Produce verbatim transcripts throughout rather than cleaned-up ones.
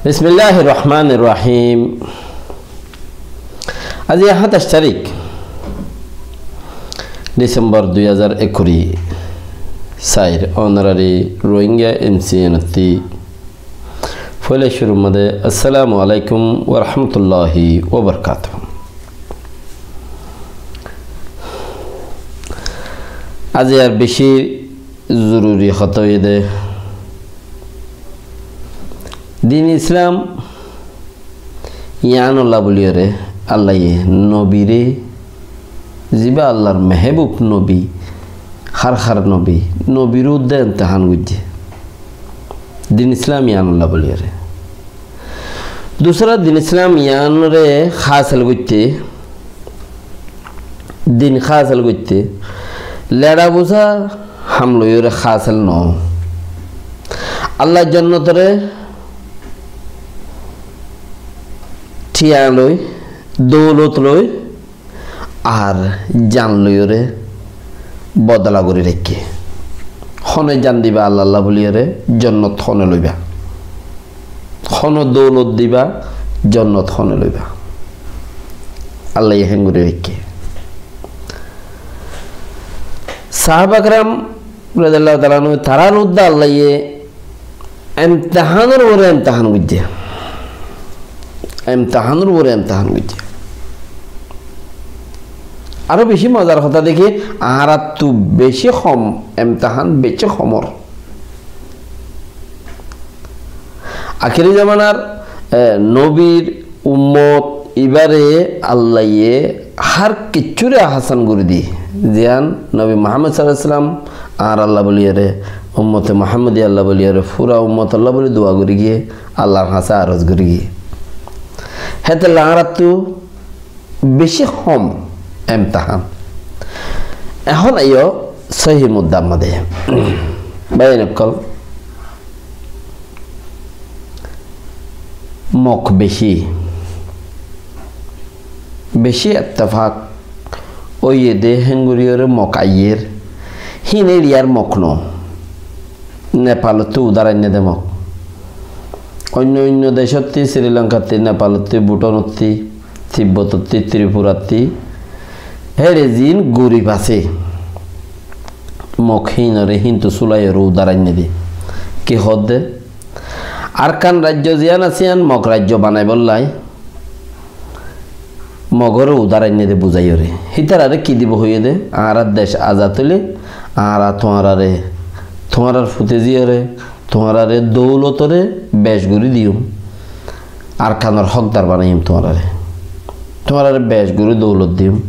Bismilláhir rohmánir rohím. Aijja háñtaic tarík Disembor dui házar ekkuri sair, onorari Rohingya M C N ottú foila cúrur mazé assalámu aláikum wa rahmatulláhi wa barakátuhu. Aijja ar beci zoruri hotá óiye dé, din Islam yiánolla bóliyoré Allaye nobiré, zibá Allar mehbub nobi, hár hár nobi, nobiré uddá imtihán goijjé. Din Islam yiánolla bóliyoré. Dusra din Islam yiánoré hásil goitté, din hásil goitté, leça buza ham loiyoré hásil noó. Allar jonnotoré thiañ loi, doulot loi, ar jan loiyoré bodola gorí raikké. Hone jan diba Allalla bóliyoré, jonnot hone loiba. Hone doulot diba, jonnot hone loiba. Allaye héen gorí raikké. Sahaba keram radiyallahu taala anhu, tarár uddá Allaye emtihánor uore emtihán goijjé. Emtihánor uore emtihán goijjé. Aró beci mozar hotá dé ki, añárattú beci hom, emtihán beci homor. Akéri zomanar, e, nobir ummot ibáre Allaye hár kiccúre ahásan gorí diyé. Ziyán nobi Muhammad sallallahu alaihi wasallam añáralla bóliyoré, ummote Muhammadiya olla bóliyoré, fura ummotolla bóli dua gorí giyé, Allar hañsé aros gorí giyé. Hétolla añárattú beci hom emtihán. Ehón aiyó sóhi muddar mazé. Báiyain ókkol, mok beci, beci ettefak óiye dé héen goríyoré mok aiyér, híin Indiyar mok noó. Nepalottú udár ainné dé mok. Oinno oinno decótti, Sri Lankattú, Nepalottú, Bhutanottú, Tibbotottú, Tripurattú, héçe ziín gorib asé, mok híinoré híntu súlaiyoré udár ainné dé. Ki hoódde? Arkan raijjo ziyán asé yían mok raijjo banaibólla mogoré udár ainné dé buzáiyoré. Hítararé ki dibou hoiyé dé? Añárar dec azad óile añára tuáñraré, tuáñrar fute zíyoré, tuáñraré doulotoré bec gorí diyum. Arkanor hókdar banaiyum tuáñraré. Tuáñraré bec gorí doulot diyum.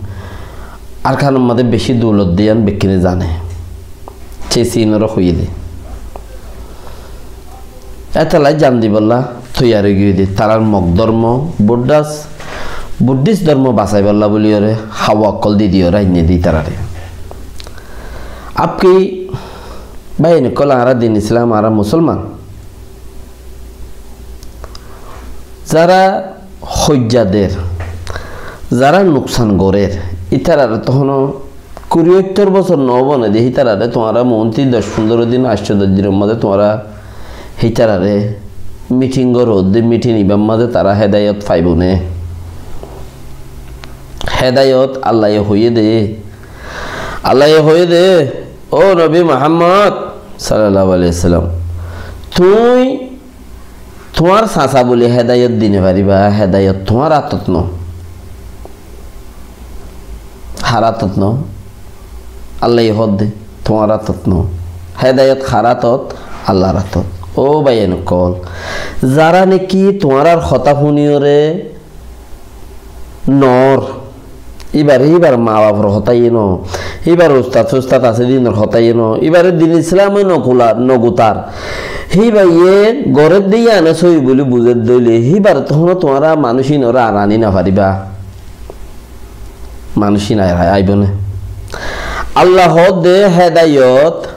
Arkanor mazé beci doulot dé yían bekkúne zane. Cécinoré hoiyé dé. Étolla jan dibólla toiyar ói giyé dé. Tarár mok dormo, Buddhas, Buddhist dormo basaibólla bóliyoré háwa ókkol di diyoré ainné dé ítararé. Abki báiyain ókkol, añára din Islam, añára musolman. Zará hoijja der, zará nuksan gorér, ítararé tohóno kuri óttor bosór noóbo né dé, hítararé tuáñra moónti doc fundoro din, aicco doc dinor mazé tuáñra hítararé mitin goró dé, mitin ibár mazé tará hédayot faibó né? Hédayot Allaye hoiyé dé, Allaye hoiyé dé, ó nobi Muhammod sallallahu alaihi wasallam, tuñí tuáñr sasa bóli hédayot di nofaribá, hédayot tuáñr átot noó. Hár átot noó? Allaye hoódde, tuáñr átot noó. Hédayot hár átot? Allar átot. Ó báiyain ókkol, zará néki tuáñrár hotá fúniyoré noór. Íbaré híbar maa bafor hotá yé noó, híbar ustat fustat asé dinor hotá yé noó, íbaré din Islam e nokula, nogutar. Híbaye goré dé yíane sóiyi bóli buzé dé óile, híbaré tohóno tuáñra manúic íinoré ar aní nofaribá. Manúic íin ar aibó né? Allah hoódde hédayot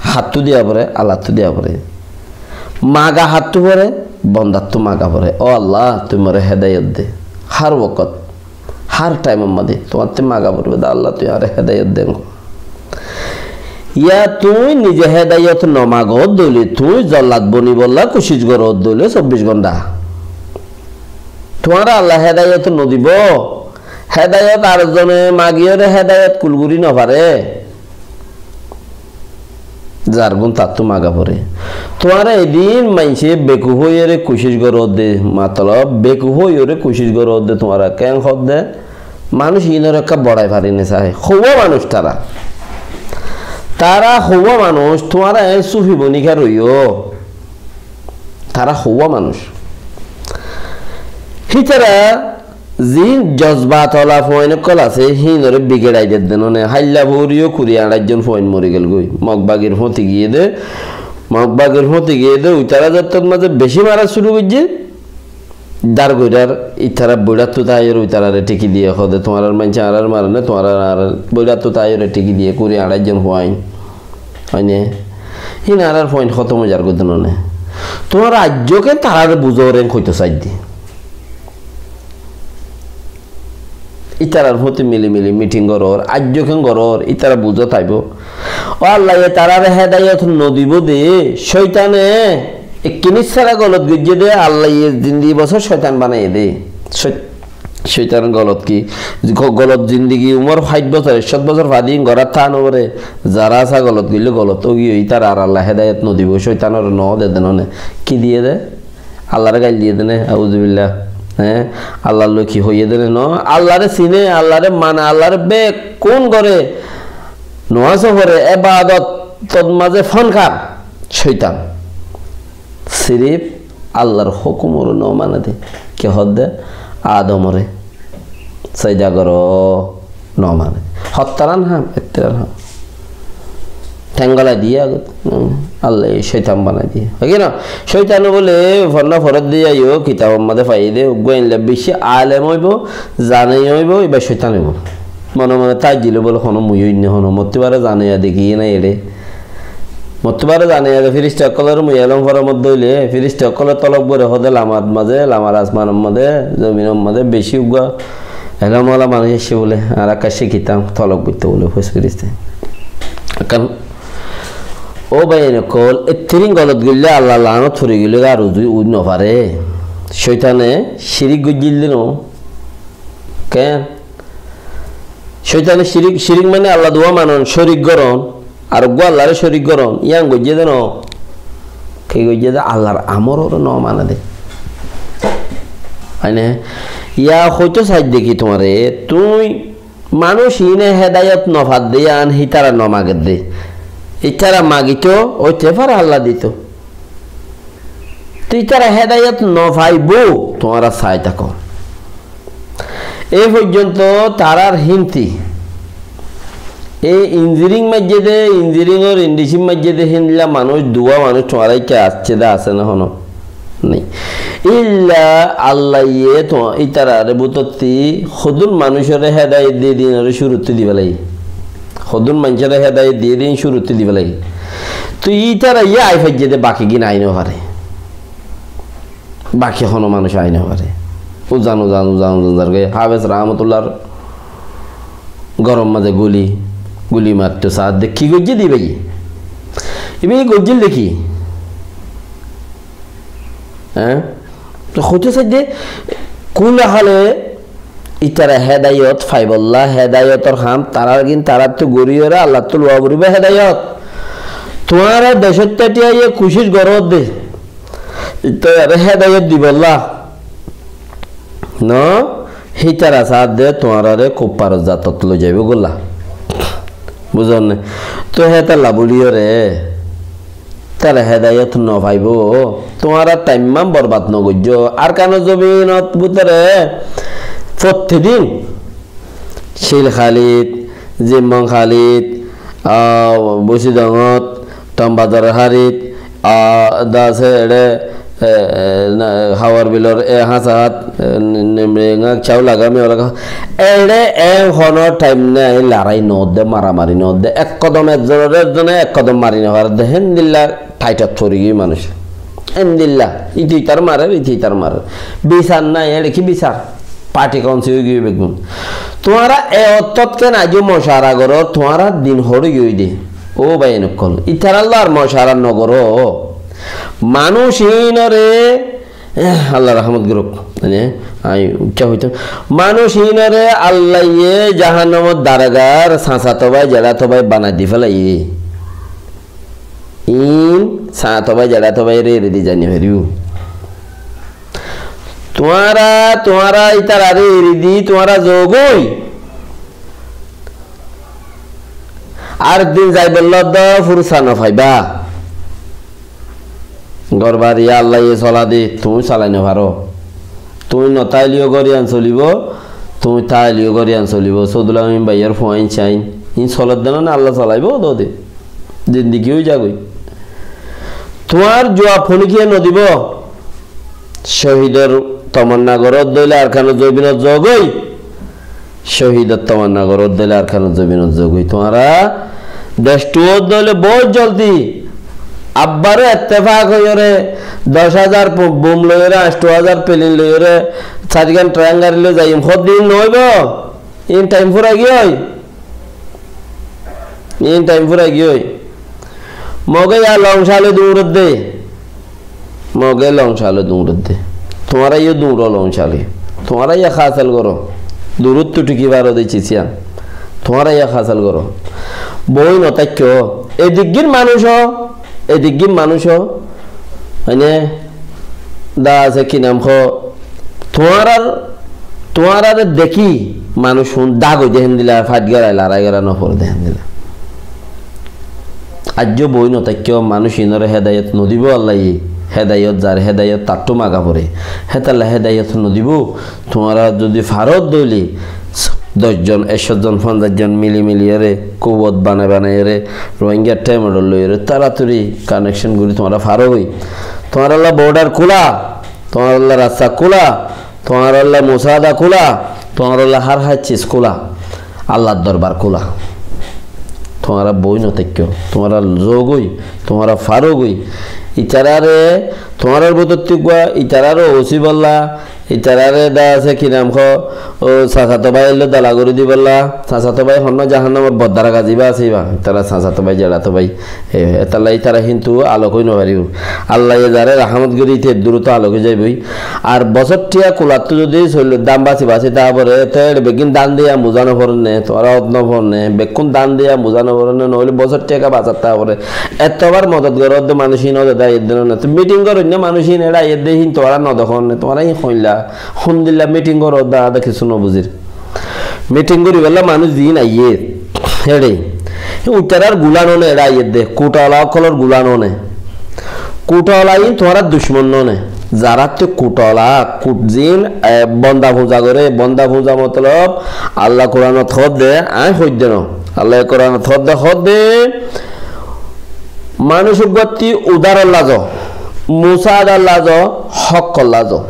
hattú diya foré, Allattú diya foré. Maga hattú foré, bondattú maga foré. Ó Allah, tui moré hédayot de. Hár wokot, hár thaimor mazé tuáñttú maga foribó de, Allah, tui añáre hédayot de. Yá tuñí nize hédayot nomagódde óile, tuñí zollat bonibolla kucíc goródde óile sobbic gónda. Tuáñre Alla hédayot nodibó, hédayot ar zone magiyóre hédayot kul gorí nofaré. Zargún tattú maga foré. Tuáñre edin maincé bekuf óiyore kucíc goródde, matolob bekuf óiyore kucíc goródde tuáñra keén hoódde? Manúic inóre ekká boçai fari no saá. Houwá manúic tará. Tará houwá manúic, tuáñra eén sufi boni ká roiyó. Tará houwá manúic. Hítara ziín jozbat ola fuain ókkol asé, híinore bigeçai dedde none. Háilla foóri yó kuri añçáic zon fuain mori gelgói. Mog bagir fóti giyé dé, Mog bagir fóti giyé dé, uitará zottót mazé bicí mara cúru goijjé. Dar goirar, itará buiçáttu táiyore uitarare thíki diyé, hoóde, tuáñrar maincé añárar mare né, tuáñrar añárar buiçáttu táiyore thíki diyé, kuri añçáic zon fuain. Óine? Híin añárar fuain hótom ói zargói de none. Tuáñra aijjó ken tarare buzór, en hoitó saidde. Ítarar fúti mili mili miting gorór, aijjó ken gorór, ítara buzót aibó. Ó Allaye tarare hédayot nodibó de, cóitane ekkini sára golot goijjé de, Allaye zindigi bosór cóitan banaiyé de. Cóit-, cóitan golot ki? Go-, golot zindigi umor háit bosór, ekcót bosór fadi gorát táa noforé, zará asá golot goillé golot ógiyoi, ítara ar Allaye hédayot nodibó, cóitanore noó de denone. Ki diyé de? Allaré gail diyé dé né, auzubillah. Hé? Allar loi ki hoiyé dé né, no? Allaré siné, Allaré mane, Allaré bekkún goré. Nomaz foré, ebadot, tor mazé fónkar, cóitan. Sirif Allar hókumoré no mane dé. Ki hoódde? Adomoré. Saida goró, no mane. Hottáran ham, etteran ham. Théng golai diyé agot, um, Allaye cóitan banai diyé. Hoi ki no? Cóitane bóle, fonná foredde aiyó, kitabor mazé faiyé dé, uggúa inla beci alem óibo, zane óibo, iba cóitan óibo. Mone mone táijjil bóle, hono mui óinne hono, mottú bare zane ya dekí na eçé. Mottú bare zane ya de firista ókkolore mui elóm foramot dóile, firista ókkole tolok goré hoóde lamar mazé, lamar asmanor mazé, zominor mazé, beci uggúa elóm ola manúic aiccé bóle, añára ekká cíkitám, tolok goittó bóle, fos firista. Ekkán, ó báiyain ókkol, ettirin golot goillé Allar laanot fori goillé ar uzu ui nofaré. Cóitane cirik goijjíl de no. Keén? Cóitane cirik, cirik mane Alla duwa manon, córik goron, ar uggúa Allaré córik goron, yián goijjé de no. Ki goijjé de? Allar amororé no mane de. Aine, ya hoitó saidde ki tuáñre, tuñí manúic iíne hédayot no fadde yián hítara no magedde. Ítara magitó, óite fare Alla dito. Te ítara hédayot no faibó, tuáñra sai táko. E foijjonto tarar hínti. E injiring maijjé de, injiringor indicin maijjé de, híndilla manúic, duwa manúic tuáñra ikká aiccé de asé né hono? Nái. Illa Allaye tuá-, ítarare bútotti hodún manúicoré hédayot diyé de iínoré cúruttú di félaiye. Hodún maincóre hédayot diyé de iín cúruttú di félaiye. Toi ítara yá ai faijjé de, baki gín ai no fare. Baki hono manúic ai no fare. Uzan, uzan, uzan, uzan zargói. Háfes Rahmatullar góror mazé guli, guli marto saádde. Ki goijjé de íbaye? Íbaye goijjíl de ki? Hé? Toi hoitó saidde, kúla hále ítara hédayot faibolla, hédayotor ham, tarár gín taráttu goríyore Allattú luwa foribó hédayot. Tuáñra decót táiyaye kucíc goródde. Ítare hédayot dibolla. No, hítara saádde tuáñrare kuffaror zatot loi zaibó golla. Buzón né? Toi hétalla bóliyoré, tare hédayot no faibó. Tuáñra taimman borbad no goijjó. Arkanor zobinot bútore fottí din Cíl Khalid, Zimmon Khalid, ah, Busidongot, Tombazaror hárit, ah, dase eçé, e, e, na, Hawar Bilor e hásahat, e, ni-, nimre ngak chau lagami olaga. Eçé en hono thaim nai, larai no de, maramari no de. Ek kodom ekzonore ekzone ek kodom mari no fare de. Héndilla thaitot fori giyói manúic. Endilla, ite itar marer, ite itar marer. Bisar nai, eçe ki bisar? Party konsi ói giyói beggún. Tuáñra e ottót ken aijjó mocara goró, tuáñra din hoçé giyói de. Ó báiyain ókkol, ítarálla ar mocarat nogoró. Manúic híinore, eh, Allah rahmot gorók. Mane, añí uccá hoitám. Manúic híinore Allaye jahannamor dargar sañsato bái, jeçato bái banai di félaiyé. Iín sañsato bái, jeçato báire eri di zai no faribó. Tuáñra, tuáñra ítarare eri di, tuáñra zogói. Ar din zaibolla dó fursa no faiba. Górbari Allaye sola de, tuñí solai no faro. Tuñí no táileyó gór yián solibó, tuñí táileyó gór yián solibó. Sódula Amin báiyor fuain sain, in solar de no ne Allah solaibó dó de. Zindigi ói zagói. Tuáñr juab honikiyé no dibó. Cóhidor tomanna goródde óile Arkanor zobinot zogói. Cóhidor tomanna goródde óile Arkanor zobinot zogói. Tuáñra dec thuwódde óile bout zoldi. Abbaró ettefak óiyore doc házar pu-, bum loiyore, añctho házar pelin loiyore, sairgán tren gari loi zaiyum. Hoddin noóibo. In thaim fúrai giyói. In thaim fúrai giyói. Moge ya longcale duñredde. Moge longcale duñredde. Tuáñra yó duñro longcale. Tuáñra yó hásel goró. Durúttu thiki faro de cisiyán. Tuáñra yó hásel goró. Boói no táikko. Ediggír manúic ó, ediggír manúic ó, mane, dá asé ki nam hoó, tuáñrar, tuáñrare dekí manúic hún dák ói de héndilla, fáit gorai, larái gorá no fore de héndilla. Aijjó boói no táikko, manúic inóre hédayot no dibó Allaye. Hédayot zar hédayot tattú maga fore. Hétalla hédayot no dibó. Tuáñra zodi faródde óile doc zon, ekcó zon, fonzaic zon mili miliyóre, kuwot banai banaiyóre, Rohingya thaimodor loiyóre, toratori kanekcon gorí tuáñra farógoi. Tuáñralla bodhar kúla, tuáñralla rasta kúla, tuáñralla musaada kúla, tuáñralla hár hár cis kúla, Allar dorbar kúla. Tuáñra boói no táikko, tuáñra zogói, tuáñra farógoi. Ítarare, tuáñrar bútottu gua, ítarare ósiballa, ítarare dá asé ki nam hoó, ó sasato bái óile dala gorí diballa, sasato bái honnúa jahannamor boddaragazi ibá asé ibá, ítara sasato bái, jeçato bái, e, étalla ítara kintu alok ói no faribó. Allaye zare rahámot gorí íte durúto alok ói zaibói. Ar bosór thiañ kulattú zodi soilor dam basi basi táa fore, te eçe beggín dan diya muzá no forenné, tuáñra ót no forenné, bekkún dan diya muzá no forenné, noóile bosór thiañ ká basat táa fore. Ettóbar modot goródde manúic ín ódede aiyédde no né. Te miting goróinna manúic ín eçe aiyédde hín tuáñra no dekónne, tuáñra hín hoilla, hondilla miting goródde añára kessú no buzír. Miting goríbolla manúic ziín aiyé, héçe. Ítarár gulá no né eçe aiyédde, kuthaola ókkolór gulá no né. Kuthaola ín tuáñrár ducmon no né. Zaráttu kuthaola, kut ziín, e, bonda fuñza goré, bonda fuñza motolob, Alla Kuranot hoódde, aññí hoóidde no. Allaye Kuranot hoódde, hoódde, manúic uggúatti udárolla zo, musaadar lazo, hókkolla zo.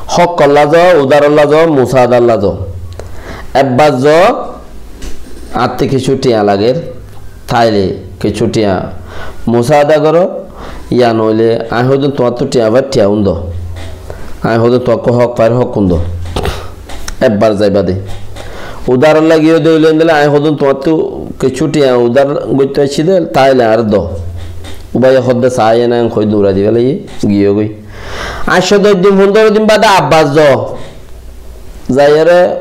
Hókkolla zo, udárolla zo, musaadar lazo. Ebbar zo, añáttu kessú thiañ lager, táile kessú thiañ musaada goró, yá noóile aññí hoódun tuáñttu thiañ fair thiañ ún do. Aññí hoódun tuáñkku hók fair hók ún do. Ebbar zaiba de. Udárolla giyó de óile endilla aññí hoódun tuáñttu kessú thiañ udár goittó aiccí de, táile añáre do. Ubáye hoódde saáiye na, en hoói duñrai di félaiyé, giyógoi. Añctho doc din, fundóro din bade abbar zo. Zaiyóre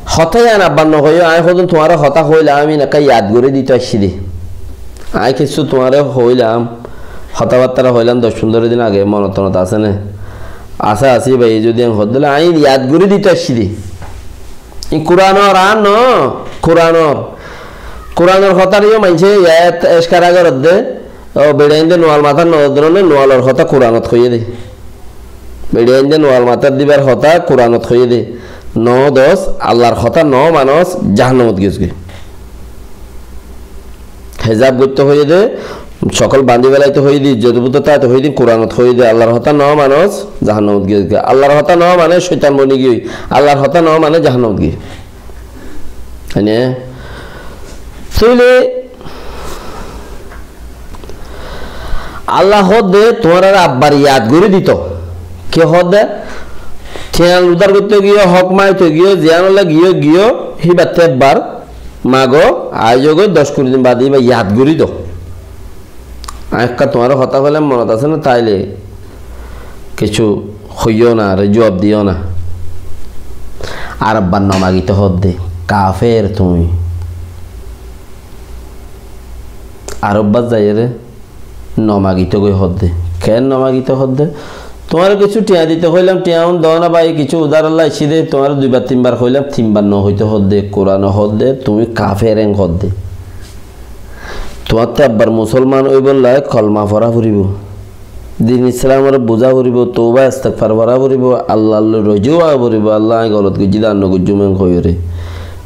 hotá yián abbar no hoiyó, aññí hodún tuáñre hotá hoilam, aññí ekká yad gorí dito aiccí de. Aññí kessú tuáñre hoilam, hotábattára hoilam doc fundóro din age, monot tonot asé né? Asé, asé bái, zodi aññí hoddóle aññí yad gorí dito aiccí de. Í Kuranor, ar no, Kuranor. Kuranor hotáre yó maincé yá et-, eskara gorédde. Ó, beçainde nual matát no dóro né, nualor hotá Kuranot hoiyé dé. Beçainde nual matát dibar hotá Kuranot hoiyé dé. No dos, Allar hotá no manos, jahannamot giyós goi. Hezab goittó hoiyé dé, sokol bandí felaitó hoiyé dé, izzot bútore táito hoiyé dé, Kuranot hoiyé dé, Allar hotá no manos, jahannamot giyós goi. Allar hotá no mane, coitan boni giyói. Allar hotá no mane, jahannamot giyói. Mane, tóile Allah hoódde tuáñrare abbar yad gorí dito. Ki hoódde? Thiañ udár goittó giyó, hók maito giyó, ziyánolla giyó, giyó, híbatte abbar Mago, aiyó goi doc kuri din bade íba yad gorí do. Añí ekká tuáñre hotá hoilam monot asé né, taile kessú hoiyó na, aré juab diyó na. Ar ebbar no magito hoódde, kafer tuñí. Ar ebbar zaiyóre no magito goi hoódde. Keén no magito hoódde? Tuáñre kessú thiañ dito hoilam, thiañ un do na bái, kessú udarolla aiccí de, tuáñre duibar tinbar hoilam, tinbar no hoito hoódde, Kurane hoódde, tuñí kafer en hoódde. Tuáñtte ebbar musolman óibolla kolma fora foribó. Din Islamore buzá foribó, touba estegfar fora foribó, Allar loi rujúa foribó, Allah añí golot goijjí de ar no goijjúm en hoiyóre.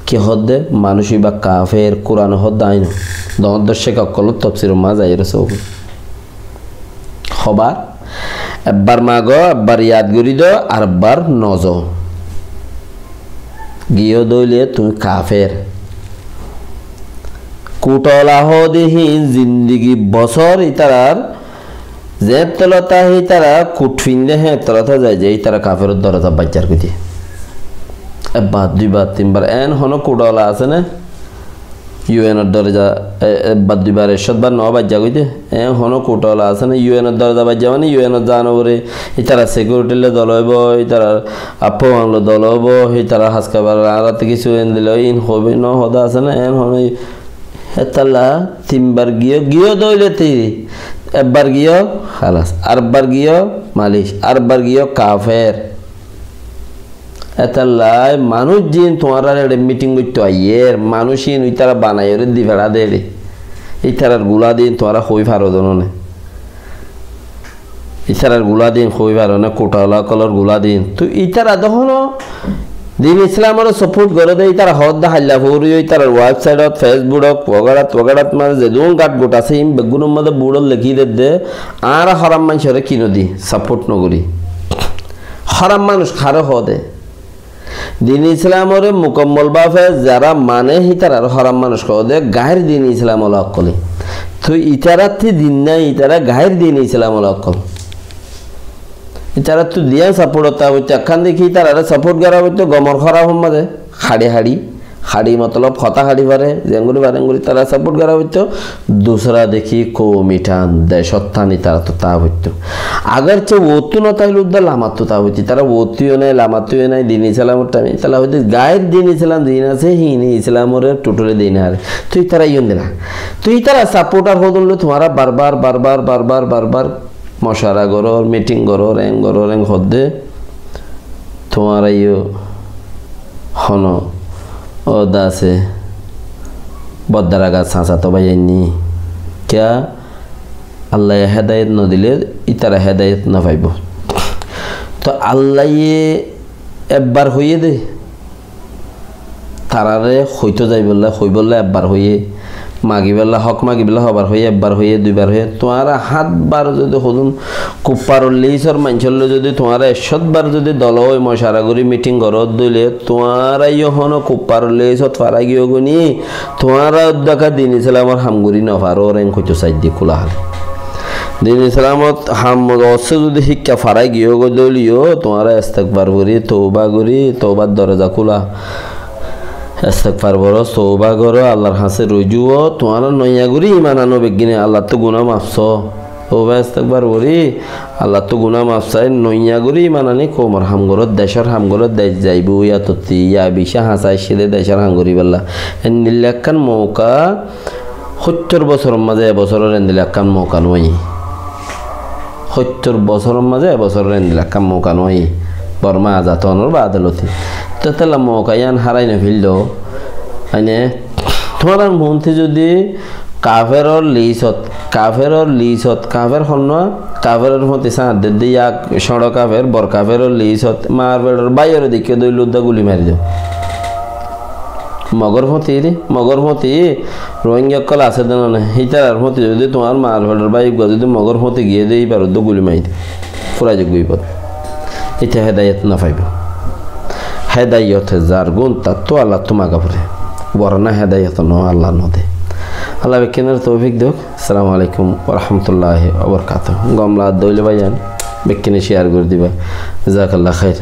Ki hoódde? Manúic íba kafer, Kurane hoódde añí no. Doñr doñr cek okkolor tofsiror mazé zaiyóre sóo. Hobar, ebbar mago, ebbar yad gorí do, ar ebbar no zo. Giyó dóile tuñí kafer. Kutola hoóde hín zindigi bosór ítarar zeéñttola táke ítara kut findé, hééñttola táke zai zai ítara kaferor doroza baijjar goijjé. Ebbar, duibar, tinbar, eén honó kutola asé né? U N or doroza, e, ebbar, duibar, ekcót bar no baijja goijjé. Eén honó kutola asé né? U N or doroza baijja mane U N ot zano foré, ítara security loi dol óibo, ítara appowan loi dol óibo, ítara haskabar añárattú kessú eén dile, ín hoibó, no hotá asé né? Eén honó Hétolla tinbar giyó, giyó dóile tiri, ebbar giyó, halas, ar ebbar giyó, malic, ar ebbar giyó, kafer. Hétolla manúic zin tuáñrar eçe meeting goittó aiyér, manúic ín ítara banaiyóre di feçá de eçe. Ítarar gula din tuáñra hoi faro de none. Ítarar gula din hoi faro né, kutola ókkolor gula din. Toi ítara de honó din Islamore support goré de, ítara hoódde háilla fori, ítarar website ot, Facebook ot, wagarat, wagarat, mane zedún gatgut asé, ín beggúnor mazé board ot lekí dedde, añára hóram maincóre ki no di, support no gorí. Hóram manúic haré hoóde? Din Islamore mukammol bábe zara mane, ítarare hóram manúic hoóde, gair din Islamola ókkole. Toi ítarattú din nái, ítara gair din Islamola ókkol. Ítarattú diyan support ot táa foittó, ekkán de ki ítarare support gora foittó, gomor hóra hom mazé, haçi haçi, haçi motolob hotá haçi fare, zengori fare engori ítara support gora foittó, dusra de ki koumi than, decor than ítarattú táa foittó. Agarce uottú no táile uddá lamattú táa foittó, ítara uottú yo nái, lamattú yo nái, din Islamor than, ítara hoittó gair din Islam din asé, hín Islamore tutule din ar. Toi ítara iyon dila. Toi ítara supporter hodún loi tuáñra barbar, barbar, barbar, barbar mocuara gorór, meeting gorór, eng gorór, eng hoódde, tuáñra yó hono óda asé, boddaraga sañsa to bái ainní. Kiyá? Allaye hédayot no dile, ítara hédayot no faibó. To Allaye ebbar hoiyé de, tarare hoito zaibolla, hoibolla ebbar hoiyé, magibolla, hók magibolla hobar hoiyé, ebbar hoiyé, duibar hoiyé, tuáñra hát bar zodi hodún kuffaror listor maincór loi zodi tuáñra ekcót bar zodi dol ói mocuara gorí meeting goró dóile, tuáñra yó hono kuffaror listot fara giyó goi ni, tuáñra uddaka din Islamor ham gorí no farór, en hoito saidde kula hal. Din Islamot ham ossé zodi híkka fara giyó goi dóile yó, tuáñra estegfar gorí, touba gorí, toubar doroza kula. Estegfar goró, touba goró, Allar hañsé ruju ó, tuáñra noiya gorí iman ano beggíne, Allattú guná maf só. Touba estegfar gorí, Allattú guná maf sai, noiya gorí iman ani koumor ham goró, decór ham goró, dec zaibó, yatottí, ya bicí hañsa aiccé de decór ham goríbolla. Endilla ekkán mouka, hóttor bosóror mazé e bosóror endilla ekkán mouka no aiyé. Hóttor bosóror mazé e bosóror endilla ekkán mouka no aiyé. Borma azad ónor baade lóti. Te hétolla mouka yián hárai no féillo. Aine, tuáñrar monti zodi kaferor listot, kaferor listot, kafer honnúa, kaferor fóti sáñt dedde yak cóñço kafer, bor kaferor listot, mar feçor báiyoré deikké dóile uddá guli mari do. Mogor fóti re, Mogor fóti, Rohingya ókkol asé de none, hítarar fóti zodi tuáñr mar feçor bái uggúa zodi Mogor fóti giyé de, íbar uddá guli mari de. Fura zagói ibá. Íte hédayot no faibó. Hédayot zar gún tattú Allattú maga foré. Borna hédayot no, Allah no de. Allah bekkúnore toufik douk. Assalamu alaikum wa rahmatullahi wa barakatuhu. Gom lagé de óile báiyain, bekkúne share gorí diba. Jazakallah khair.